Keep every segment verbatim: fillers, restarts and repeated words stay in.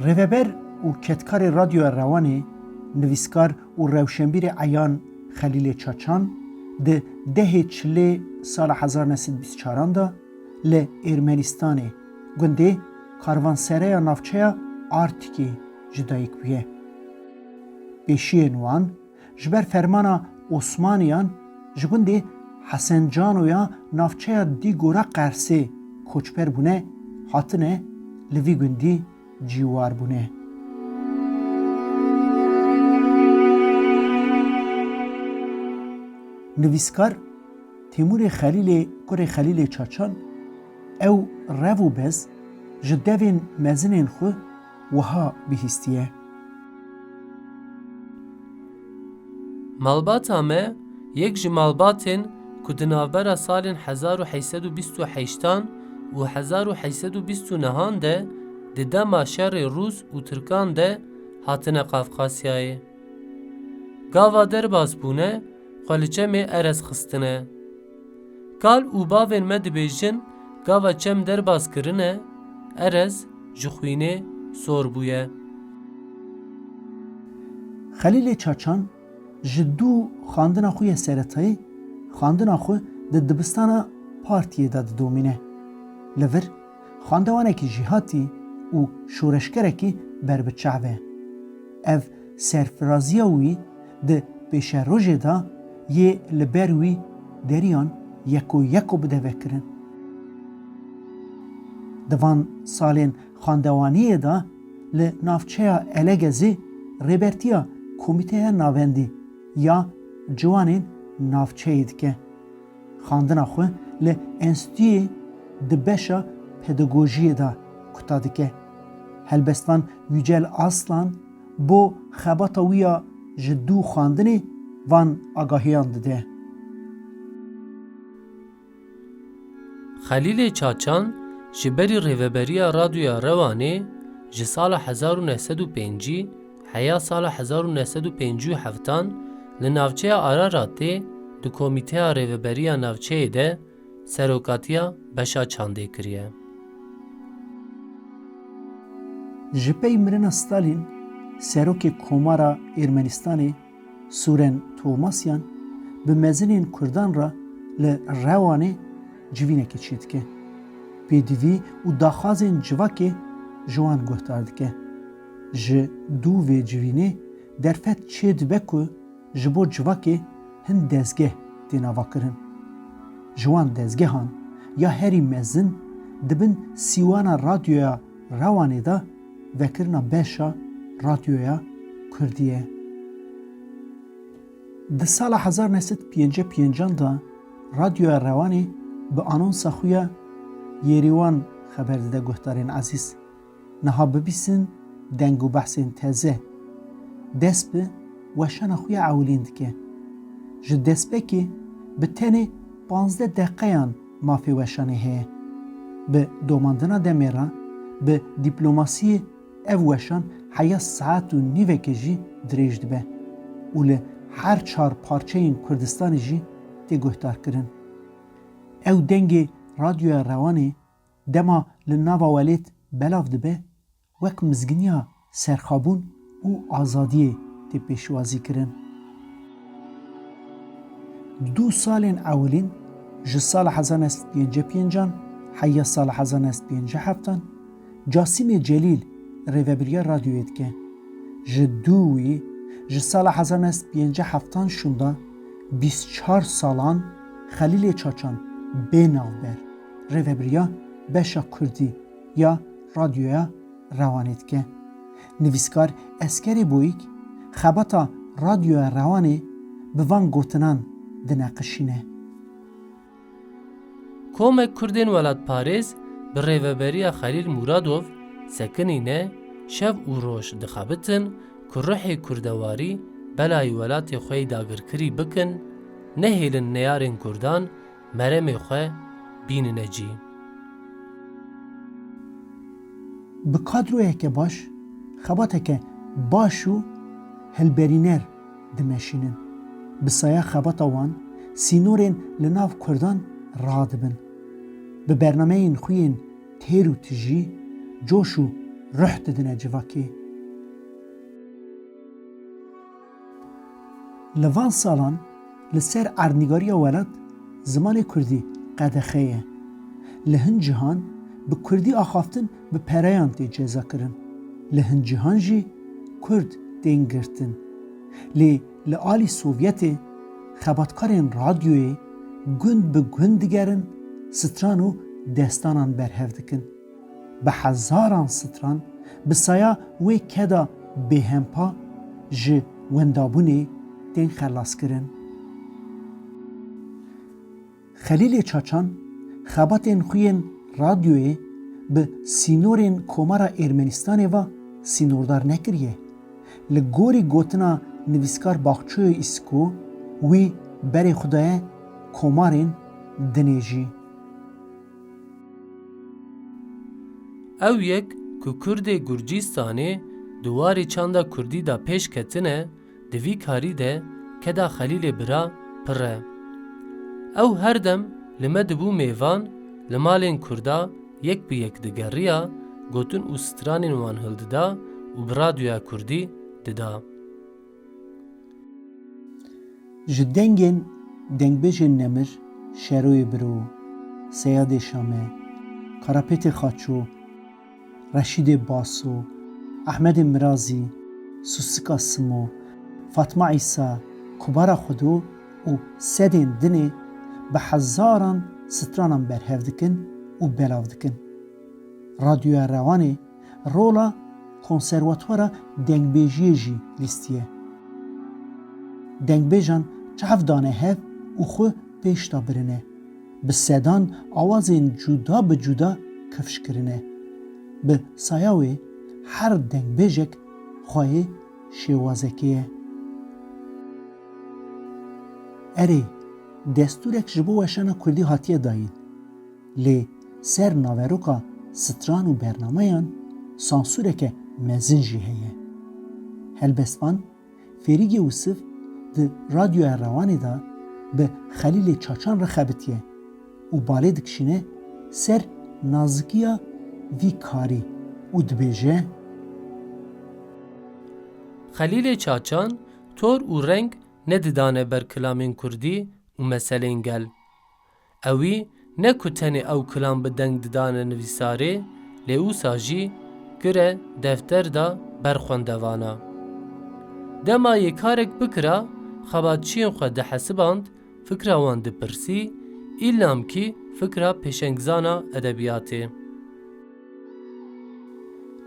Rêveber û kedkarê Radyoya Rewanê, nivîskar û rewşenbîrê eyan Xelîlê Çaçan di dehê Çilê sala hezar neh sed bîst çaran de li Ermenistanê, gundê Karvansereya navçeya Artikê ji dayik bûye. Pêşiyên wan ji ber fermana Osmaniyan ji gundê Hesencanoya navçeya Dîgora Qersê koçber bûne, hatine li vî gundî cîwar bûne. Nivîskar Têmûrê Xelîlê kurê Xelîlê Çaçan ew rev û bez ji devên mezinên xwe wiha bihîstiye. Malbata me yek ji malbatên ku di navbera salên hezar û heyşt sed û bîst û heştan û hezar û heyşt sed û bîst û nehan de di dema şerê Rûs û Tirkan de hatine Qafqasyayê. Gava derbas bûne, xwe li çemê Erez xistine. Kal û bavên me dibêjin, gava çem derbas kirine, Erez ji xwînê sor bûye. Xelîlê Çaçan ji dû xwendina xwe ya seretayî, xwendina xwe di dibistana partiyê de didomîne. Li vir xwendevanekî jîhatî û şoreşgerekî berbiçav e. Ev serfiraziya wî di pêşerojê de yê li ber wî deriyan yeko yeko bide vekirin. Di van salên xwendewaniyê de li navçeya Elegezê rêbertiya Komîteya Navendî ya Ciwanên Navçeyê dike. Xwendina xwe li enstîtûyê di beşa pedagojiyê de kuta dike. Helbestvan Yücel Aslan bo xebata wî ya ji dû xwendinê van agahiyan dide. Xelîlê Çaçan ji berî rêveberiya Radyoya Rewanê ji sala hezar û neh sed û pêncî heya sala hezar û neh sed û pêncî û heftan li navçeya Araratê di Komîteya Rêveberiya Navçeyê de serokatiya beşa çandê kiriye. Ji pey mirina Stalin, serokê Komara Ermenistanê Sûren Tomasyan bi mezinên Kurdan re li Rewanê civînekê çêdike. Pêdivî û daxwazên civakê ji wan guhdar dike. Ji dû vê civînê derfet çêdibe ku ji bo civakê hin dezgeh têne vekirin. Ji wan dezgehan ya herî mezin di bin sîwana Radyoya Rewanê de vekirina beşa Radyoya Kurdî ye. Di sala hezar neh sed pêncî pêncan de Radyoya Rewanê bi anonsa xwe ya Yêrîwan xeber dide guhdarên ezîz. Niha bibîsin deng û behsên teze. Dest bi weşana xwe ya ewilîn dike. Ji destpêkê bi tenê panzdeh deqeyan mafê weşanê heye. Bi domandina demê re, bi dîplomasiyê ev weşan heya saet û nîvekê jî dirêj dibe û li her çar parçeyên Kurdistanê jî tê guhdarkirin. Ew dengê Radyoya Rewanê dema li nava welêt belav dibe, wek mizginiya serxabûn û azadiyê tê pêşwazî kirin. Dû salên ewilîn, ji sala hezar neh sed pêncî pêncan heya sala hezar neh sed pêncî heftan, Casîmê Celîl rêvebiriya radyoyê dike. Ji dû wî, ji sala hezar neh sed pêncî heftan şûnda bîst çar salan Xelîlê Çaçan bê navber rêvebiriya beşa kurdî ya Radyoya Rewanê dike. Nivîskar Eskerê Boyîk xebata Radyoya Rewanê bi van gotinan dineqişîne. Komek Kurdên welatparêz bi rêveberiya Xelîl Muradov sekinîne, şev û roj dixebitin ku ruhê kurdewarî belayî welatê xwe yê dagirkirî bikin, nehêlin neyarên Kurdan meremê xwe bînine cî. Bi kadroyeke baş, xebateke baş û hilberîner dimeşînin. Bi saya xebata wan, sînorên li nav Kurdan radibin. Bi bernameyên xwe yên têr û tijî, coş û ruh didine civakê. Li van salan li ser erdnîgariya welat zimanê kurdî qedexe ye. Li hin cihan bi kurdî axaftin bi pereyan tê cezakirin. Li hin cihan jî kurd tên girtin. Lê li alî Sovyetê xebatkarên radyoyê gund bi gund digerin, stran û destanan berhev dikin. Bi hezaran stran bi saya wê keda bêhempa ji wendabûnê tên xelaskirin. Xelîlê Çaçan xebatên xwe yên radyoyê bi sînorên Komara Ermenistanê ve sînordar nekiriye. Li gorî gotina nivîskar Baxçoyê Îsko, wî berê xwe daye komarên dinê jî. Ew yek ku Kurdê Gurcîstanê di warê çanda Kurdî de pêş ketine, di vî karî de keda Xelîlê Bira pir e. Ew her dem li me dibû mêvan, li malên Kurda yek bi yek digeriya, gotin û stranên wan hildida û bi radyoya Kurdî dida. Ji dengên dengbêjên nemir Şeroyê Biro, Seyadê Şame, Karapêtê Xaço, Reşîdê Baso, Ehmedê Mirazî, Susika Simo, Fatma Îsa, Kubara Xudo û sedên dinê bi hezaran stranan berhev dikin û belav dikin. Radyoya Rewanê rola Konservatuara Dengbêjiyê jî lîstiye. Dengbêjan çav dane hev û xwe pêş de birine. Bi sedan awazên cuda bi cuda kifş kirine. Bi saya wê her dengbêjek xweyê şêwazekê ye. Erê, destûrek ji bo weşana kurdî hatiye dayîn. Lê ser naveroka stran û bernameyan sansûreke mezin jî heye. Helbestvan Fêrîgê Wisif di Radyoya Rewanê de bi Xelîlê Çaçan re xebitiye û balê dikişîne ser nazikiya vî karî û dibêje: Xelîlê Çaçan tor û reng nedidane ber kilamên kurdî û meselên gel. Ewî ne ku tenê ew kilam bi deng didane nivîsarê, lê wisa jî kire defter de ber xwendevana. Dema yê karek bikira, xebatçiyên xwe dihesiband, fikra wan dipirsî, îllam kî fikra pêşengzana edebiyatê.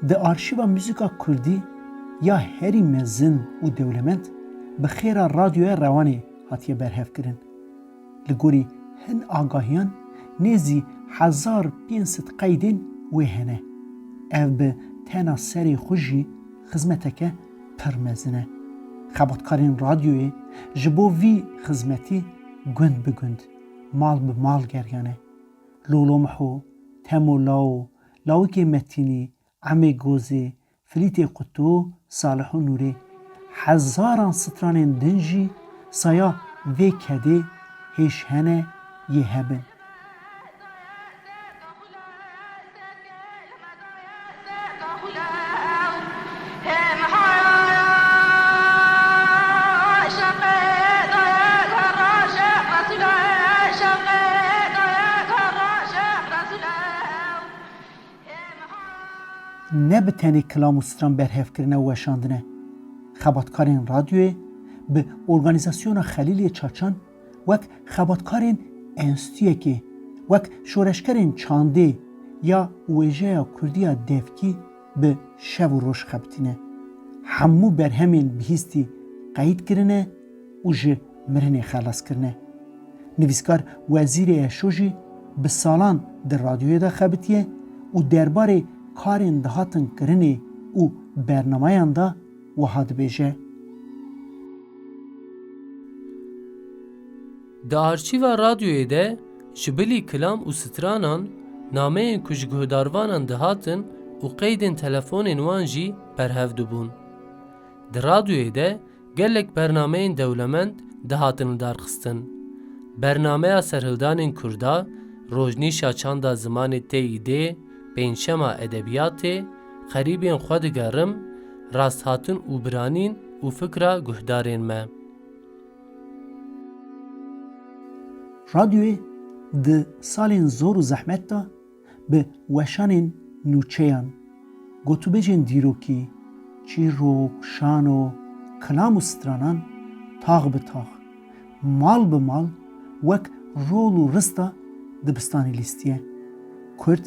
Di arşîva muzîka kurdî ya herî mezin û dewlemend bi xêra Radyoya Rewanê hatiye berhevkirin. Li gorî hin agahiyan nêzî hezar pênc sed qeydên wê hene. Ev bi tena serê xwe jî xizmeteke pir mezin e. Xebatkarên radyoyê ji bo vî xizmetî gund bi gund, mal bi mal geriyane. Lolo Miho, Temo Lao, Lawikê Metînî, Emê Gozê, Filîtê Quto, Salih û Nûrê, hezaran stranên din jî saya vê kedê hêj hene yê hebin. Ne bi tenê kilam û stran berhevkirine û weşandine. Xebatkarên radyoyê bi organîzasyona Xelîlê Çaçan wek xebatkarên enstîyekê, wek şoreşgerên çandê ya wêjeya kurdî ya devkî bi şev û roj xebitîne. Hemû berhemên bihîstî qeyd kirine û ji mirinê xelas kirine. Nivîskar Wezîrê Eşo jî bi salan di radyoyê de xebitiye û derbarê karên dihatin kirinê û bernameyan de wiha dibêje: Di arşîva radyoyê de ji bilî kilam û stranan, nameyên ku ji guhdarvanan dihatin û qeydên telefonên wan jî berhev dibûn. Di radyoyê de gelek bernameyên dewlemend dihatin lidarxistin. Bernameya Serhildanên Kurda, Rojnîşa Çanda Zimanê T İ D, Pêncşema Edebiyatê, Xerîbên xwe digerim, rasthatin û biranîn û fikra guhdarên me. Radyoyê di salên zor û zehmet de bi weşanên nûçeyan, gotûbêjên dîrokî, çîrok, şano, kilam û stranan tax bi tax, mal bi mal wek rol û rista dibistanê lîstiye. Kurd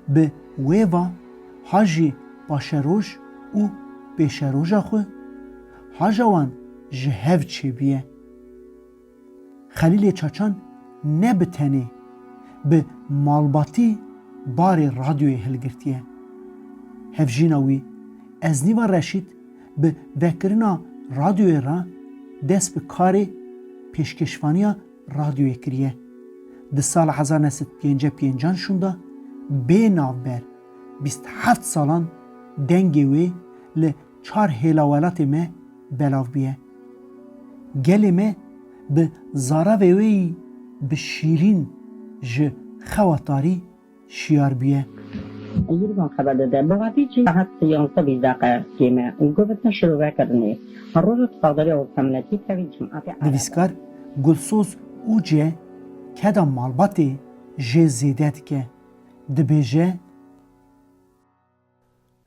bi wê va ha jî paşeroj û pêşeroja xwe, ha ja wan ji hev çêbûye. Xelîlê Çaçan ne bi tenê, bi malbatî barê radyoyê hilgirtiye. Hevjîna wî, Eznîva Reşîd, bi vekirina radyoyê re dest bi karê pêşkêşvaniya radyoyê kiriye. Di sala hezar neh sed pêncî pêncan şûnda bê navber bîst heft salan dengê wê li çar hêla welatê me belav bûye. Gelê me bi zaravê wê yî bi şîrîn ji xewa tarî şiyar bûye. Yirvan xeber dide. Bi vatî çi saet yanzdeh bîst deqe kêm e û govitine şirove kirinê. Her roja çavdariya ortamnetî tevî cemaatê Nivîskar Gulsoz Uce keda malbatê jê zêde dike. Dibêje,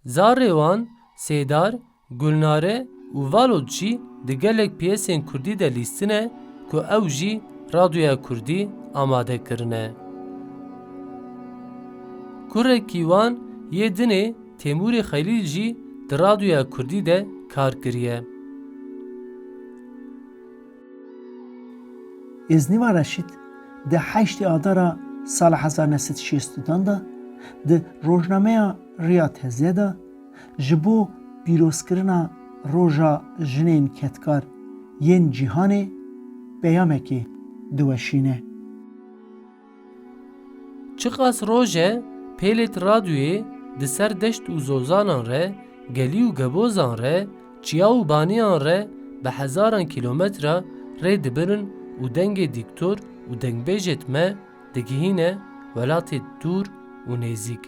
Zarê wan, Sêdar, Gulnare û Valot jî di gelek piyesên kurdî de lîstine ku ew jî radyoya kurdî amade kirine. Kurekî wan yê dinê Têmûrê Xelîl jî di radyoya kurdî de kar kiriye. Êznîva Reşîd di heştê Adara sala hezar neh sed şêst û du de di rojnameya Riya Teze de ji bo pîrozkirina Roja Jinên Kedkar yên Cîhanê peyamekê diweşîne. Çiqas roj e pêlêt radyoyê di ser deşt û zozanan re, gelî û gebozan re, çiya û baniyan re bi hezaran kîlometra rê dibirin û dengê dîktor û dengbêjêt me digihîne welatêt dûr û nêzîk,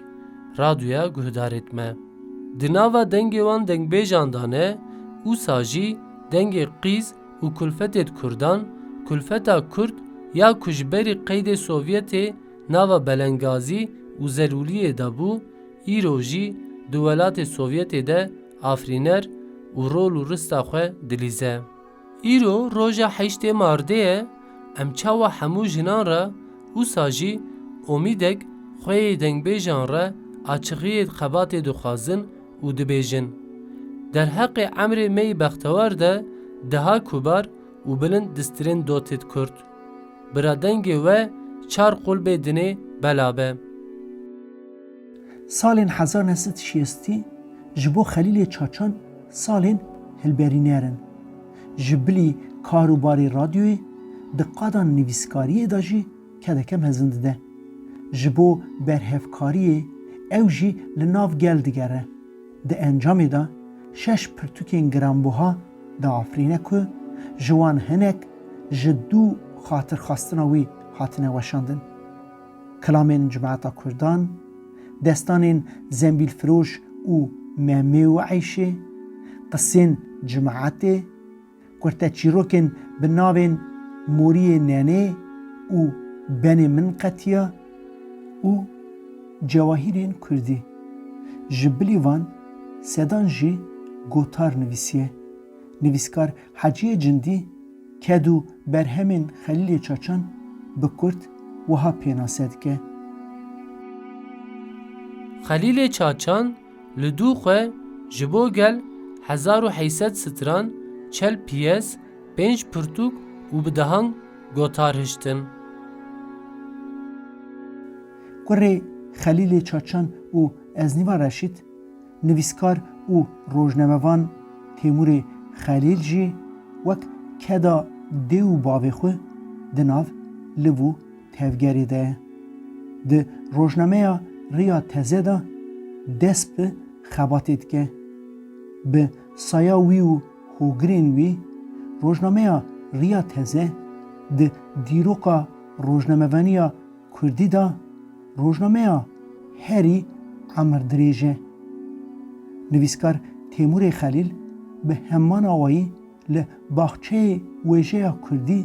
radyoya guhdarêt me. Di nava dengê wan dengbêjan de ne, ûsa jî dengê qîz û kulfetêt kurdan, kulfeta kurd ya ku ji berî qeydê Sovyetê nava belengazî û zelûliyê de bû, îro jî di welatê Sovyetê de afirîner û rol û rista xwe dilîze. Îro roja heştê Mardê ye, em çawa hemû jinan re, ûsa jî omîdek xwe yê dengbêjan re açixiyê xebatê dixwazin û dibêjin, derheqê emrê me yî bextewar de diha kubar û bilind distirên dotêt kurd. Bira dengê we çar qulbê dinê bela be. Salên hezar neh sed şêstî ji bo Xelîlê Çaçan salên hilberîner in. Ji bilî kar û barê radyoyê di qada nivîskariyê de jî kedeke mezin dide. Ji bo berhevkariyê ew jî li nav gel digere. Di encamê de şeş pirtûkên giranbuha diafirîne ku ji wan hinek ji dû xatirxwestina wî hatine weşandin. Kilamên cemaeta kurdan, destanên Zembîlfiroş û Memê û Eyşê, qisên cemaetê, kurteçîrokên bi navên Moriyê Nenê û Benê Min Qetiya û Cewahîrên Kurdî. Ji bilî van sedan jî gotar nivîsiye. Nivîskar Heciyê Cindî ked û berhemên Xelîlê Çaçan bi kurt wiha pênase dike. Xelîlê Çaçan li dû xwe ji bo gel hezar û heyt sed stran, çel piyes, pênc pirtûk û bi dehan gotar hiştin. Kurê Xelîlê Çaçan û Eznîva Reşîd, nivîskar û rojnamevan Têmûrê Xelîl jî wek keda dê û bavê xwe di nav liv û tevgerê de ye. Di rojnameya Riya Teze de dest bi xebatê dike. Bi saya wî û hogirên wî, rojnameya Riya Teze di dîroka rojnamevaniya kurdî de rojnameya herî emirdirêj e. Nivîskar Têmûrê Xelîl bi heman awayî li baxçeyê wêjeya kurdî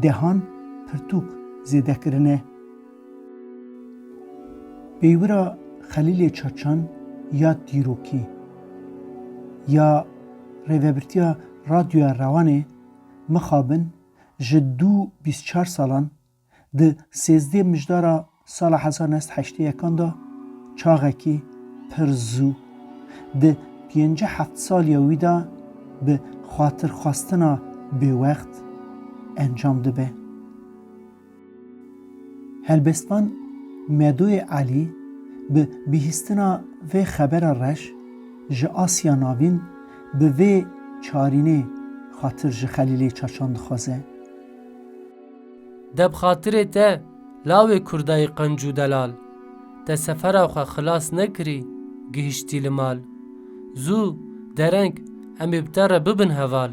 dehan pirtûk zêde kirine. Peywira Xelîlê Çaçan ya dîrokî ya Rêvebirtiya Radyoya Rewanê mixabin ji dû bîst çar salan di sêzdeh mijdara sala hezar neh sed heştê yekan de çaxekî pir zû di pêncî heft saliya wî de bi xatirxwestina bêwext encam dibe. Helbestvan Medoyê Elî bi bihîstina vê xebera reş ji Asya Navîn bi vê çarînê xatir ji Xelîlê Çaçan dixwaze. De bi xatirê te, lawê kurdayî qenc û delal, te sefera xwe xilas nekirî, gihiştî li mal. Zû, dereng, em ê bi te re bibin heval.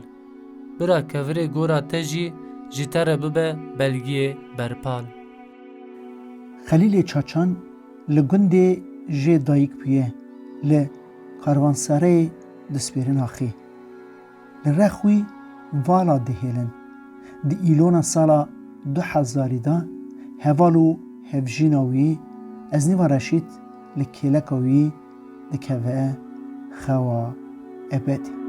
Bira kevirê gora te jî ji te re bibe belgiyê berpal. Xelîlê Çaçan li gundê jê dayik bûye, li Karwansereyê dispêrin axê. Li rex wî vala dihêlin. Di îlona sala du hezarî de heval û hevjîna wî Eznîva Reşîd li kêleka wî dikeve xewa ebedî.